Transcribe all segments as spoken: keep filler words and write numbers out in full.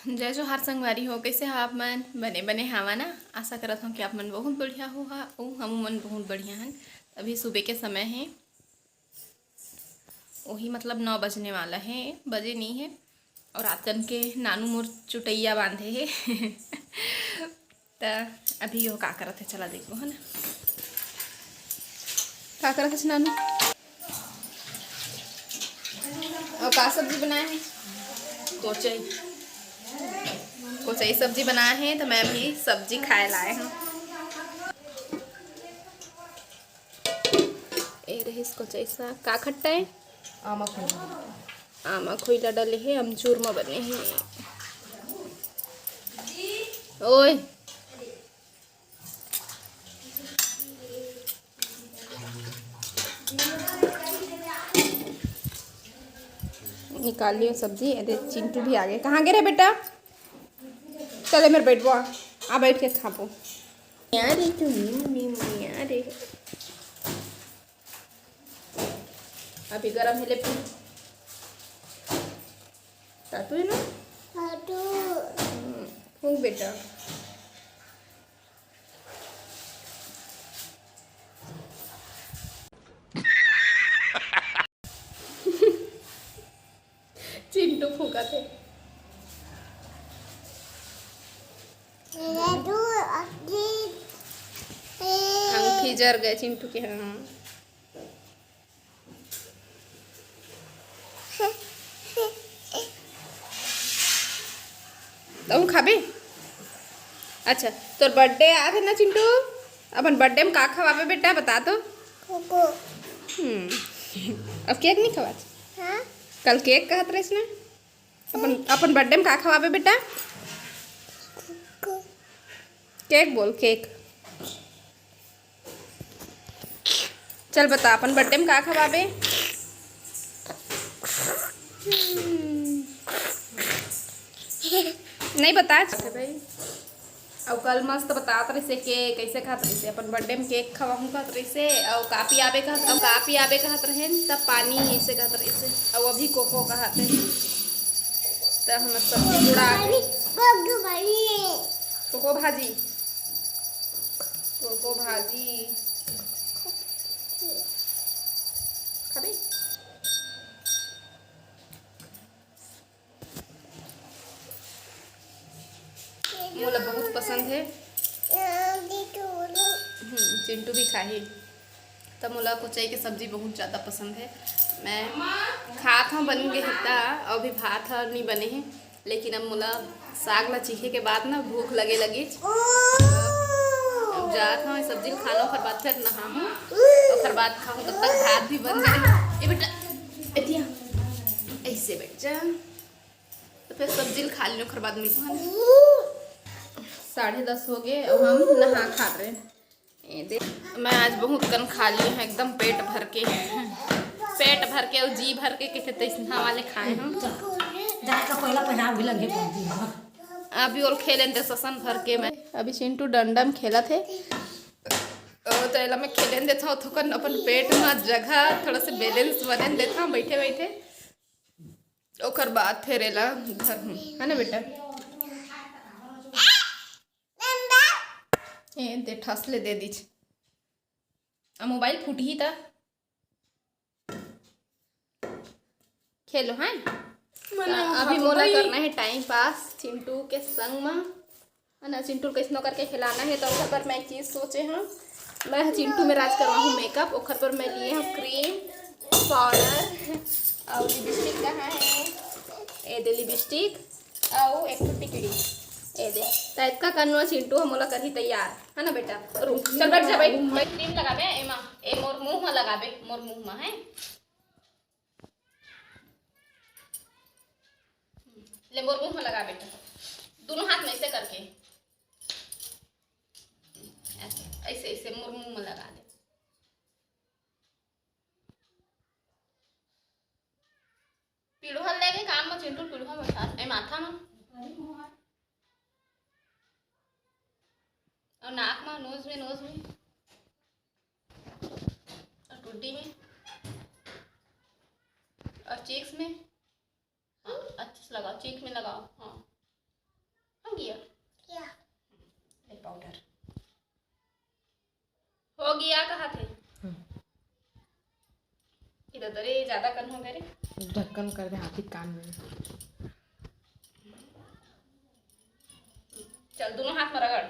जय जोहार संगवारी हो, कइसे हो आप मन? बने बने हवा ना? आशा करत हूँ कि आप मन बहुत बढ़िया हो हा, अउ हमू मन बहुत बढ़िया हन। अभी सुबह के समय हे, वही मतलब नौ बजने वाला हे, बजे नहीं हे। और आप जन के नानू मोर चुटैया बांधे हे। त अभी वो का करत हे, चला देखबो, है ना? का करत हे नानू? और का सब्जी बनाए हे? कोचई। कोचई सब्जी बनाए हे, त मैं अभी सब्जी खाए लाए हूँ। ए रहिस कोचई साग। का खट्टा हे? आमा खोई। आमा खोई ला डले हे, अमचूर म बने हे। ओए। निकाल लियो सब्जी। ए दे, चिंटू भी आ गए। कहाँ गे रे बेटा? चले मेरे बैठबो, आ, आ बैठ के खाबो। यार, ये तो नीम, नीम, यार, ये। अभी गरम हे, ले पी। तातू हे ना? तातू। हम्म, फूंक बेटा। चिंटू फूंकत हे। अंगठी जर गए चिंटू के, हाँ। तहूँ खाबे? अच्छा, तोर birthday आत हे ना चिंटू? अपन birthday में का खवाबे बेटा, बता तो। कोको। हम्म। अब cake नहीं खवात? हाँ। कल cake कहत रहिस ना? अपन, अपन birthday में का खवाबे बेटा? कोको। Cake बोल, cake। चल बता, अपन birthday में का खवाबे? हम्म। नहीं बता भाई। अउ कल मस्त बतात रहिसे के कइसे खात रहिसे, अपन birthday में cake खवाहूँ कहत रहिसे, अउ का पियाबे कहत, अउ का पियाबे कहत रहेन, तब पानी अइसे कहत रहिसे, अउ अभी कोको कहत हे। त हमर सब्जी जुड़ा गे। कोको भाजी। कोको भाजी। कोको भाजी। खाबे? मोला बहुत पसंद हे। हम्म, चिंटू भी खाही। त मोला कोचई के सब्जी बहुत ज़्यादा पसंद हे। मैं खात हूँ, बन गे हे त, अभी भात ह नहीं बने हे, लेकिन अब मोला साग ला चीखे के बाद ना भूख लगे लगिस। अब जात हूँ, सब्जी खा लूँ, ओकर बाद फिर नहाहूँ, ओकर बाद खाहूँ। तब तक भात भी बन जाए। ए बेटा, एतिया, ऐसे बैठ जा। त फिर सब्जी ल खा लेन, ओखर बाद मिलबो, है ना? साढ़े दस हो गे, अब हम नहा खा रहे। ए दे, मैं आज बहुत कन खा लिए हूँ, एकदम पेट भर के, पेट भर के अउ जी भर के, कहिथे तइसना वाले खाए हूँ। जाए का पहला पहनाव भी लगे पड़ती है। अभी ओला खेलेन दे ससन भर के मैं। अभी चिंटू डंडा में खेलत हे। ओ, त एला मैं खेलेन देथौं, थोकन अपन पेट म जगह, थोड़ा से balance बने देथौं बैठे बैठे। ओकर बाद फेर एला धरहूँ, है ना बेटा? ए, दे ठस ले दे दीच। अब mobile फूटही त खेलो, हैं? मना त अभी मोला करना हे time pass चिंटू के संग म। है ना, चिंटू ल कइसनो करके खिलाना हे, त ओखर बर मैं एक चीज सोचे हूँ। मैं ह चिंटू में राज करवाहूँ makeup, ओखर बर मैं लिए हूँ cream, powder अउ lipstick। कहाँ हे? ए दे lipstick अउ एक ठो टिकली। ए दे, त एतका कन म चिंटू ह मोला करही तैयार, है ना बेटा? रुक, चल बैठ जा, बैठ। मैं cream लगाबे एमा, ए मोर मुंह म लगाबे, मोर मुंह म, है। ले मोर मुंह में लगा बेटा, दोनों हाथ में ऐसे करके, ऐसे, ऐसे, ऐसे मोर मुंह में लगा दे। पीढ़ो हल लेके काम में चिंटू पीढ़ो में बैठा, ए माथा में। और नाक में, nose में, nose में, और टुड्डी में, और cheeks में। हाँ, अच्छे से लगाओ, cheek में लगाओ। हाँ, ढक्कन कर दे हाथी कान में। चल, दोनों हाथ में रगड़,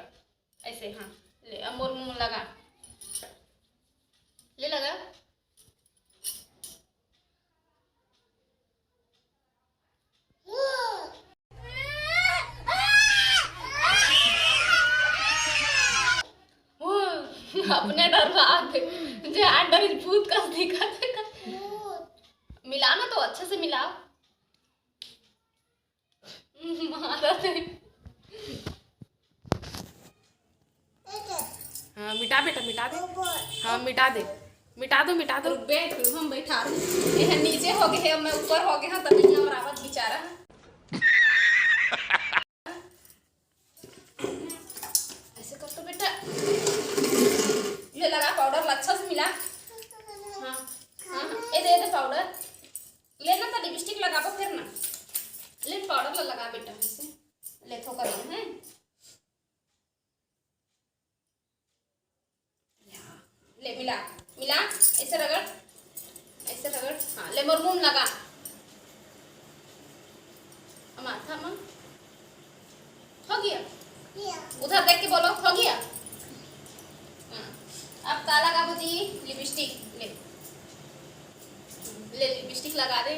ऐसे। हाँ, ले, अब मोर मुंह में लगा, ले लगा। अपने डर लाग जे अंडर भूत का दिखत हे का? मिला ना, तो अच्छे से मिला। मारा थे। हाँ, मिटा बेटा, मिटा दे। हाँ, मिटा दे, मिटा दो, मिटा दो। रुक बे, फिर हम बैठा रहे। ये नीचे हो गए, मैं ऊपर हो गया, तब यहाँ बराबर बेचारा। ऐसे कर तो बेटा, ये लगा पाउडर, अच्छा से मिला। हाँ, हाँ, हाँ, ये दे दे पाउडर। ले ना, तो लिपस्टिक लगाबो फिर ना। ले, पाउडर ला लगा बेटा, ऐसे। ले, थोका दे, हैं? ले, मिला, मिला, ऐसे रगड़, ऐसे रगड़। हाँ, ले, मोर मुंह लगा। माथा में हो गया? उधर देख के बोलो, हो गया? हाँ। अब का लगाबो जी? लिपस्टिक। ले, ले, लिपस्टिक लगा दे।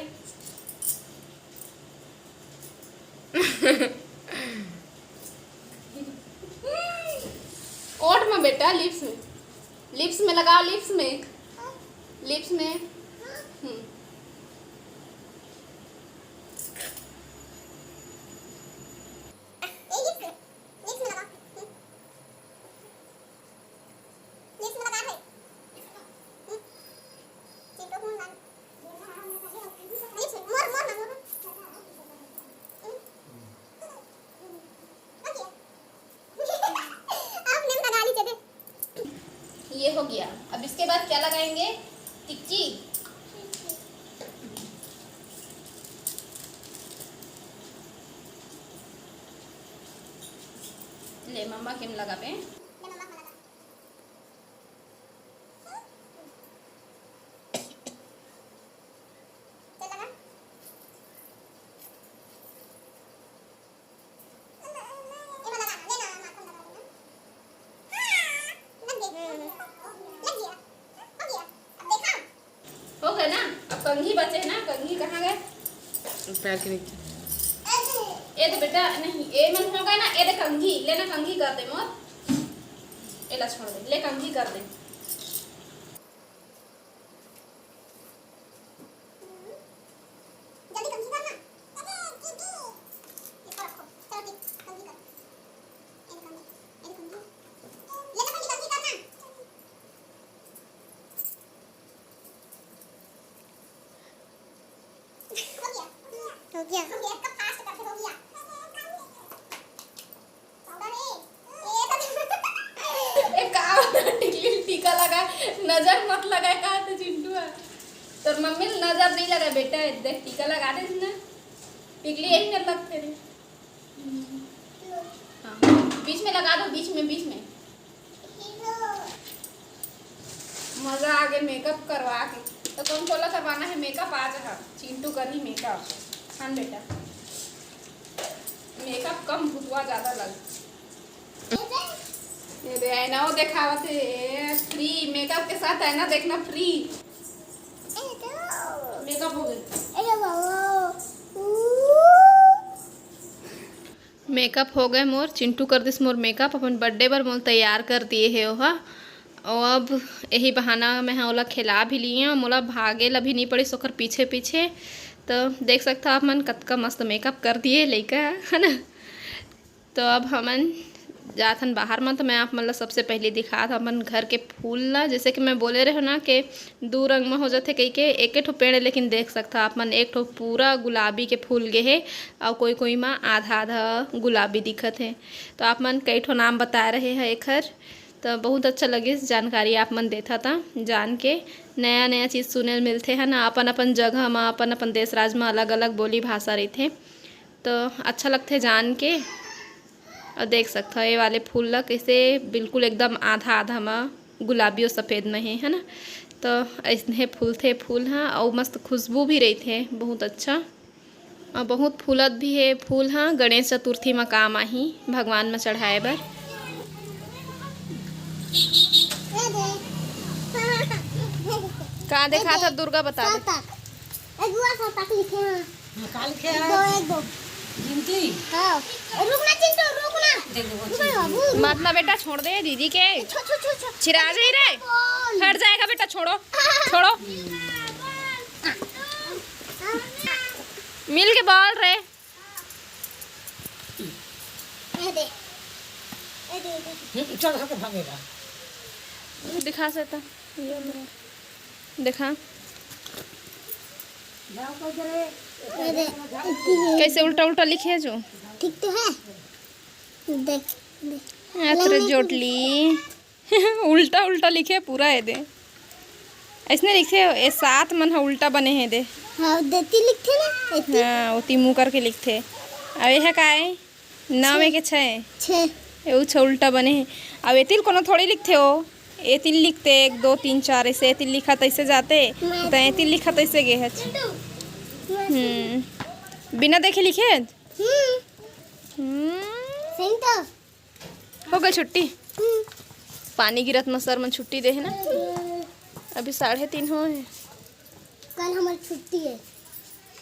ओठ में बेटा, लिप्स में, लिप्स में लगाओ, लिप्स में, लिप्स में। हम्म। ये हो गया। अब इसके बाद क्या लगाएंगे? टिक्की। ले, मम्मा के में लगाबे। हो गए ना? अब कंघी बचे ना, कंघी कहाँ गए? पैर के नीचे। ये तो बेटा नहीं, ये मन हो गए ना, ये दे कंघी, ले ना कंघी कर दे मोर। एला छोड़ दे, ले कंघी कर दे। जल्दी कंघी कर ना। इसको रखो। चलो ठीक, कंघी कर। ये कंघी, ये कंघी। ले तो कंघी, कंघी कर ना। हो गया। हो गया। ए, का टिकली टीका लगा, नजर मत लगा, का तो चिंटू है। तोर मम्मी नजर नहीं लगा बेटा, देख टीका लगा दे ना, टिकली यही कर लगते रे। हाँ, बीच में लगा दो, बीच में, बीच में। मजा आ गया मेकअप करवा के। तो कौन कोला करवाना है मेकअप? आज हाँ, चिंटू करी मेकअप। हाँ बेटा, मेकअप कम, भुतवा ज्यादा लग। ये दे, ऐना वो दिखावत है, फ्री मेकअप के साथ ऐना देखना फ्री। मेकअप हो गए। मेकअप हो गए मोर, चिंटू कर दिस मोर मेकअप, अपन बर्थडे बर मोर तैयार कर दिए हे ओहा। और अब यही बहाना मैं हा ओला खेला भी लिए हूँ, मोला भागे ला भी नहीं पड़िस ओकर पीछे पीछे। तो देख सकता आप मन कतका मस्त मेकअप कर दिए लइका, है ना। तो अब हमन जाथन बाहर म, तो मैं आप मन ला सबसे पहले दिखात हूँ अपन घर के फूल ला। जैसे कि मैं बोले रहे ना कि दू रंग में हो जाथे कही के, एक ठो पेड़ है, लेकिन देख सकता आप मन एक ठो पूरा गुलाबी के फूल गे हे, और कोई कोई में आधा आधा गुलाबी दिखत है। तो आप मन कई ठो नाम बता रहे हैं एखर, तो बहुत अच्छा लगे जानकारी आप मन देथा था जान के। नया नया चीज़ सुने मिलथे है ना, अपन अपन जगह में, अपन अपन देश राज में अलग अलग बोली भाषा रहथे। तो अच्छा लगथे जान के। और देख सकथव ये वाले फूल ला कैसे बिल्कुल एकदम आधा आधा म गुलाबी और सफेद में हे, है ना। तो अइसने फूलथे फूल ह, अउ मस्त खुशबू भी रहिथे, बहुत अच्छा। अउ बहुत फूलत भी हे फूल ह, गणेश चतुर्थी म काम आही, भगवान म चढ़ाए बर। का देखात ह दुर्गा, बता दे। सात आंख। ए, दुआ सात आंख लिखे हैं। हाँ, का लिखे हैं? दो, एक, दो। गिनती? हाँ। ए, रुक ना चिंटू, रुक ना। देख, देखो, रुक ना बाबू। मत ना बेटा, छोड़ दे दीदी के। छो, छो, छो, छो। चिरा जाई रे। बोल। हट जाएगा बेटा, छोड़ो। छोड़ो। मिल के बोल रे। ए दे। ए दे, ए दे। हम्म, चल, हट, भागेगा। दिखा से तो। दिखा। कैसे उल्टा उल्टा लिखे हे जो? ठीक तो है। देख, देख। अतरे जोटली। उल्टा उल्टा लिखे पूरा हे दे। अइसने लिखथे, ए सात मन ह उल्टा बने हे दे। हाँ, देती लिखथे ना, एती। हाँ, ओती मुँह करके लिखथे। अब ये ह का हे? नौ में के छः। छः। ए उछ उल्टा बने हे। अब एतिल कोनो थोड़ी लिखथे हो। एतिल लिखथे एक, दो, तीन, चार, ऐसे एतिल लिखा तैसे जाते। मैं तो एतिल लिखा तैसे गे हच। मैं हम्म। बिना देखे लिखे हच? हम्म। हम्म। सही तो। हो गई छुट्टी। हम्म। पानी गिरत म सर मन छुट्टी दे हे ना। हम्म। अभी साढ़े तीन हो हे। कल हमर छुट्टी हे।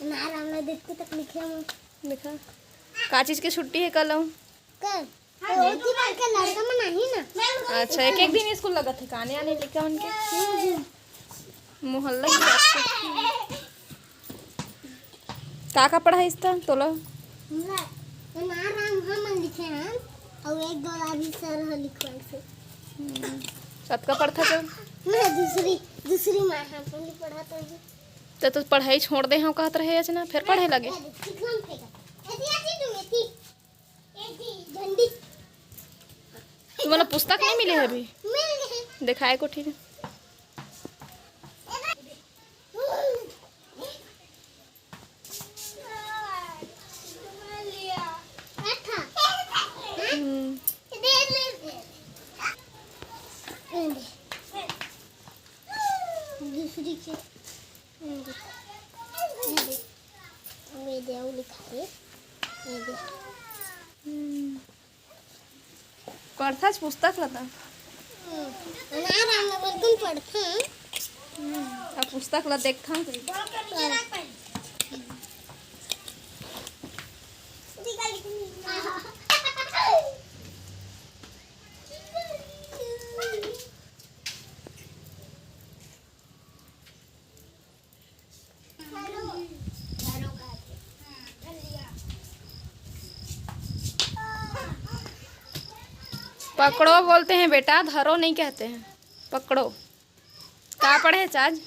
ना राम ना देख के तक लिखे हम। देखा। का चीज के छुट्टी हे कल अउ? कल? ओती मन के लड़का मन आही ना। अच्छा, एक एक दिन स्कूल लगत हे, काने आने लइका मन के। हम्म। मोहल्ला की बात करती। का का पढ़ाइस त तोला? ना, ना राम हमन लिखे हन, अउ एक दो आदमी सर ह लिखवाइस हे। हम्म। कतका पढ़थस? मैं दूसरी, दूसरी माँ ह, पहली पढ़ात रही। त तू पढ़ाई छोड़ दे हव कहत रहे अच ना, फेर पढ़े लगे? चिखला में फेंका। एती, एती तुम, एती। एती, झंडी। तुमन ला पुस्तक नहीं मिले हे अभी? मिल गए। दिखाए कोठी में। हम्म। दूसरी के। ये दे, ये दे, वो लिखा है। ये दे। हम्म। पढ़थस पुस्तक ल त? हम्म। ना, राम ल बिल्कुल पढ़थस। हम्म। अब पुस्तक ल देखथस। पकड़ो बोलते हैं बेटा, धरो नहीं कहते हैं। पकड़ो। का पढ़े हच आज?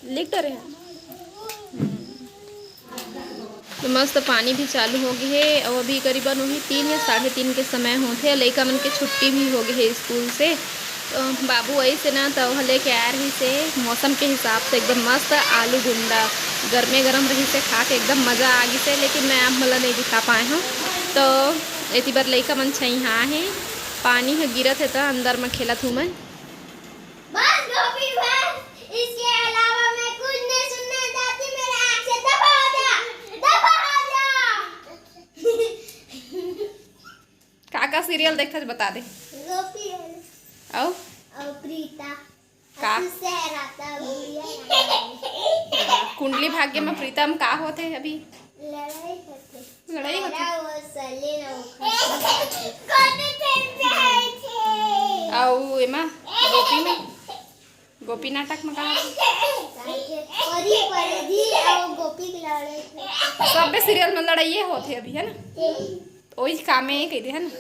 लिख डरे हन। तो मस्त पानी भी चालू हो गे हे, अउ अभी करीबन वही तीन या साढ़े तीन के समय होथे, लइका मन के छुट्टी भी हो गे हे स्कूल से। तो बाबू आइस हे ना, तो ओह लेके आए रहिस हे मौसम के हिसाब से एकदम मस्त आलू गुंडा, गरमे गरम रहिस हे, खा के एकदम मजा आ गिस हे, लेकिन मैं आप मन ला नहीं दिखा पाए हूँ। तो एती बर लइका मन छइहा हे, पानी ह गिरत हे, तो अंदर में खेलत हूँ मैं। बस गोपी बस, इसके अलावा मैं कुछ नहीं सुनना चाहती। मेरे आँख से दफा हो जा, दफा हो जा। का का सीरियल देखथस बता दे। गोपी है। अउ? अउ प्रीता। का? असु से रहता भैया। कुंडली भाग्य में प्रीता म का होथे अभी? लड़ाई होथे। लड़ाई होथे। तारा वो सले ना वो खत्म। अउ एमा गोपी में, गोपी नाटक में का होथे? परी परधी अउ गोपी के लड़ाई होथे। सबे सीरियल में लड़ाइए होथे अभी, है ना? ओही कामे कहिथे, है ना?